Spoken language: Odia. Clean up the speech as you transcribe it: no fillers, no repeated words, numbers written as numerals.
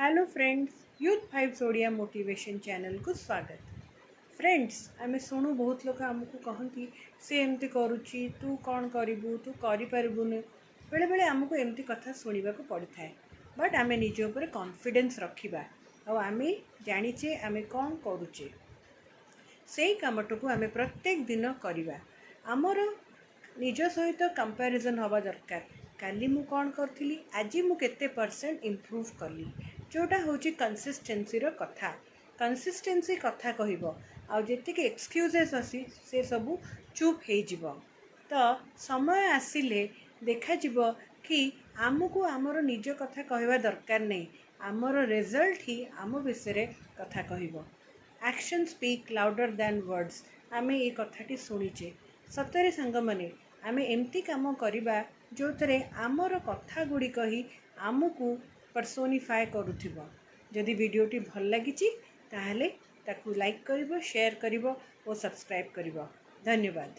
Hello friends, youth vibes Odia motivation ଚ୍ୟାନେଲ୍କୁ ସ୍ୱାଗତ। ଫ୍ରେଣ୍ଡସ୍, ଆମେ ଶୁଣୁ, ବହୁତ ଲୋକ ଆମକୁ କହନ୍ତି, ସେ ଏମିତି କରୁଛି, ତୁ କ'ଣ କରିବୁ, ତୁ କରିପାରିବୁନି। ବେଳେବେଳେ ଆମକୁ ଏମିତି କଥା ଶୁଣିବାକୁ ପଡ଼ିଥାଏ। ବଟ୍ ଆମେ ନିଜ ଉପରେ କନଫିଡେନ୍ସ ରଖିବା ଆଉ ଆମେ ଜାଣିଛେ ଆମେ କ'ଣ କରୁଛେ, ସେଇ କାମଟାକୁ ଆମେ ପ୍ରତ୍ୟେକ ଦିନ କରିବା। ଆମର ନିଜ ସହିତ କମ୍ପାରିଜନ୍ ହେବା ଦରକାର। କାଲି ମୁଁ କ'ଣ କରିଥିଲି, ଆଜି ମୁଁ କେତେ ପରସେଣ୍ଟ ଇମ୍ପ୍ରୁଭ୍ କଲି, ଯେଉଁଟା ହେଉଛି କନସିଷ୍ଟେନ୍ସିର କଥା। କନସିଷ୍ଟେନ୍ସି କଥା କହିବ ଆଉ ଯେତିକି ଏକ୍ସକ୍ୟୁଜେସ୍ ଅଛି, ସେ ସବୁ ଚୁପ୍ ହେଇଯିବ। ତ ସମୟ ଆସିଲେ ଦେଖାଯିବ କି ଆମକୁ ଆମର ନିଜ କଥା କହିବା ଦରକାର ନାହିଁ, ଆମର ରେଜଲ୍ଟ ହିଁ ଆମ ବିଷୟରେ କଥା କହିବ। "Action speak louder than words", ଆମେ ଏଇ କଥାଟି ଶୁଣିଛେ। ସତରେ ସାଙ୍ଗମାନେ, ଆମେ ଏମିତି କାମ କରିବା ଯେଉଁଥିରେ ଆମର କଥା ଗୁଡ଼ିକ ହିଁ ଆମକୁ ପର୍ସୋନିଫାଏ କରୁଥିବ। ଯଦି ଭିଡ଼ିଓଟି ଭଲ ଲାଗିଛି, ତାହେଲେ ତାକୁ ଲାଇକ୍ କରିବ, ସେୟାର କରିବ ଓ ସବସ୍କ୍ରାଇବ୍ କରିବ। ଧନ୍ୟବାଦ।